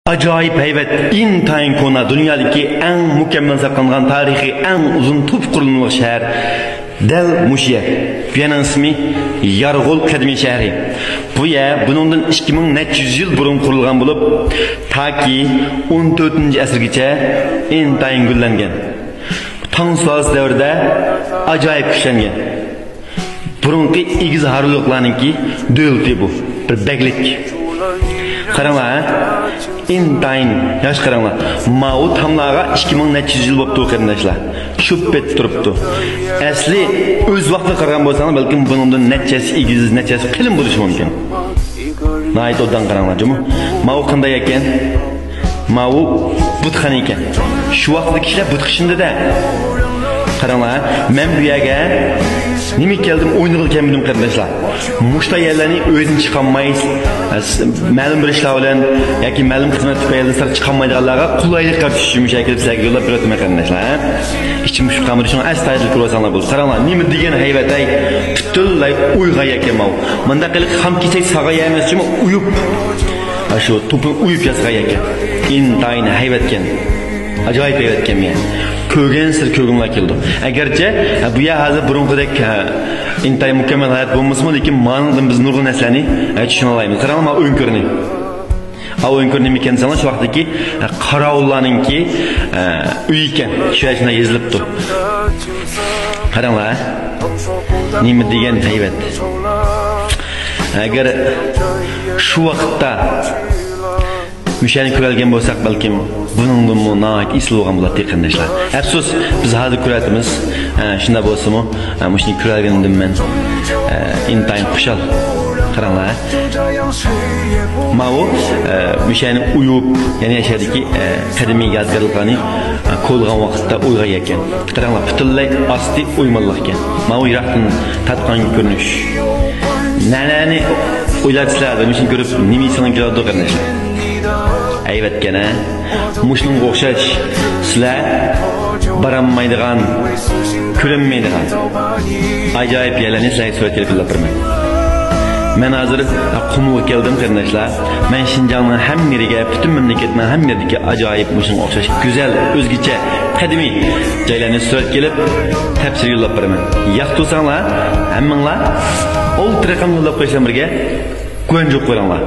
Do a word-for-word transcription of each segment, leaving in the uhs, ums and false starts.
ئاجايىپ ھەيۋەت، ئىنتايىن كونا، دۇنيادىكى ئەڭ مۇكەممەل ساقلانغان تارىخىي ئەڭ ئۇزۇن توپ قۇرۇلمىلىق شەھەر دەل مۇشۇ يەر. بۇ يەرنىڭ ئىسمى يارغول قەدىمىي شەھىرى. بۇ يەر بۇنىڭدىن ئىككى مىڭ نەچچە يۈز يىل بۇرۇن قۇرۇلغان بولۇپ، تاكى ئون تۆتىنچى ئەسىرگىچە ئىنتايىن گۈللەنگەن. تاڭ سۇلالىسى دەۋرىدە ئاجايىپ كۈچلەنگەن. بۇرۇنقى ئېگىز ھارۋىلىقلارنىڭكى دۆلىتى بۇ. بىر بەگلىك. قاراڭلار، ھە؟ ئىنتايىن ياخشى قاراڭلار. ماۋۇ تاملارغا ئىككى مىڭ نەچچە يۈز يىل بوپتۇ، قېرىنداشلار. شۇ پېتى تۇرۇپتۇ. ئەسلى ئۆز ۋاقتىغا قارىغان بولساڭلار، بەلكىم بۇنىڭدىن نەچچىسى ئېگىز، نەچچىسى قېلىن بولۇشى مۇمكىن. ناھايىتى ئوبدان قاراڭلار جۇمۇ. ماۋۇ قانداق ئىكەن؟ ماۋۇ بۇتخانا ئىكەن. شۇ ۋاقىتتا كىشىلەر بۇتقا ئىشىنىدۇ-دە. قاراڭلار، مەن بۇ يەرگە نېمە كەلدىم، ئوينىغىلى كەلمىدىم، قېرىنداشلار. مۇشتا يەرلەرنى ئۆيدىن چىقالماي، مەلۇم بىر ئىشلار بىلەن ياكى مەلۇم خىزمەت تۈپەيلىدىن سىرت چىقالمايدىغانلارغا قولايلىق قىلىپ شۇ مۇشۇ يەرگە كېلىپ سىلەرگە يوللاپ بېرىۋاتىمەن، قېرىنداشلار، ھە؟ ئىچىم پۇشۇپ قالمىدى، شۇڭا ئەستايىدىل كۆرۈۋالساڭلار بولدى. قاراڭلار، نېمە دېگەن ھەيۋەت، ھەي، پۈتۈنلەي ئويغان يەكەن ماۋۇ. مۇنداق قىلىپ خام كېسەك ساغا يەمەس جۇمۇ، ئويۇپ. ھە، شۇ توپىنى ئويۇپ ياسىغان يەكەن. ئىنتايىن ھەيۋەتكەن. ئاجايىپ ھەيۋەتكەن مەن. كۆرگەنسېرى كۆرگۈڭلار كېلىدۇ. ئەگەرچە، ھە، بۇ يەر ھازىر بۇرۇنقىدەك، ھە، ئىنتايىن مۇكەممەل ھايات بولمىسىمۇ، لېكىن مانىڭدىن بىز نۇرغۇن نەرسىلەرنى، ھە، چۈشىنەلەيمىز. قاراڭلار، مانا ئويۇن كۆرۈنى. ئا، ئويۇن كۆرۈنى نېمە ئىكەن دېسەڭلار، شۇ ۋاقىتتىكى، ھە، قاراۋۇللارنىڭكى، ھە، ئۆيى ئىكەن. شۇ يەر شۇنداق يېزىلىپتۇ. قاراڭلار، ھە. نېمە دېگەن ھەيۋەت. ئەگەر شۇ ۋاقىتتا مۇشۇنى كۆرەلىگەن بولساق، بەلكىم بۇنىڭدىنمۇ ناھايىتى ئېسىل بولغان بولاتتى، قېرىنداشلار. ئەپسۇس، بىز ھازىر كۆرۈۋاتىمىز. ھە، شۇنداق بولسىمۇ، ھە، مۇشۇنى كۆرەلىگىنىمدىن مەن، ھە، ئىنتايىن خۇشال. قاراڭلار، ھە. ماۋۇ، ھە، مۇشۇنى ئويۇپ، يەنى ئەشەدىكى، ھە، قەدىمىي يادىكارلىقلارنى، ھە، كولىغان ۋاقىتتا ئويغان يەكەن. قاراڭلار، پۈتۈنلەي ئاستى ئويمانلىق ئىكەن. ماۋۇ يىراقتىن تارتقان كۆرۈنۈش. نەلەرنى ئويلاپسىلەر، مۇشۇنى كۆرۈپ نېمە ئېسىڭلار كېلىدۇ، قېرىنداشلار؟ ھەيۋەتكەن، ھە؟ مۇشۇنىڭغا ئوخشاش سىلەر بارالمايدىغان، كۆرەلمەيدىغان ئاجايىپ يەرلەرنى سىلەرگە سۈرەتكە ئېلىپ يوللاپ بېرىمەن. مەن ھازىر قۇمۇلغا كەلدىم، قېرىنداشلار. مەن شىنجاڭنىڭ ھەممە يېرىگە، پۈتۈن مەملىكەتنىڭ ھەممە يېرىدىكى ئاجايىپ مۇشۇنىڭغا ئوخشاش گۈزەل، ئۆزگىچە، قەدىمىي جايلارنى سۈرەتكە ئېلىپ، تەپسىلىي يوللاپ بېرىمەن. ياقتۇرساڭلار، ھەممىڭلار ئولتۇرۇپ يوللاپ قويۇشلار بىرگە گۇەنجۇغا قويۇڭلار.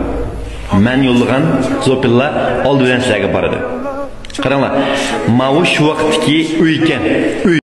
مەن يوللىغان زوپىنلار ئالدى بىلەن سىلەرگە بارىدۇ. قاراڭلار، ماۋۇ شۇ ۋاقىتتىكى ئۆي ئىكەن. ئۆي.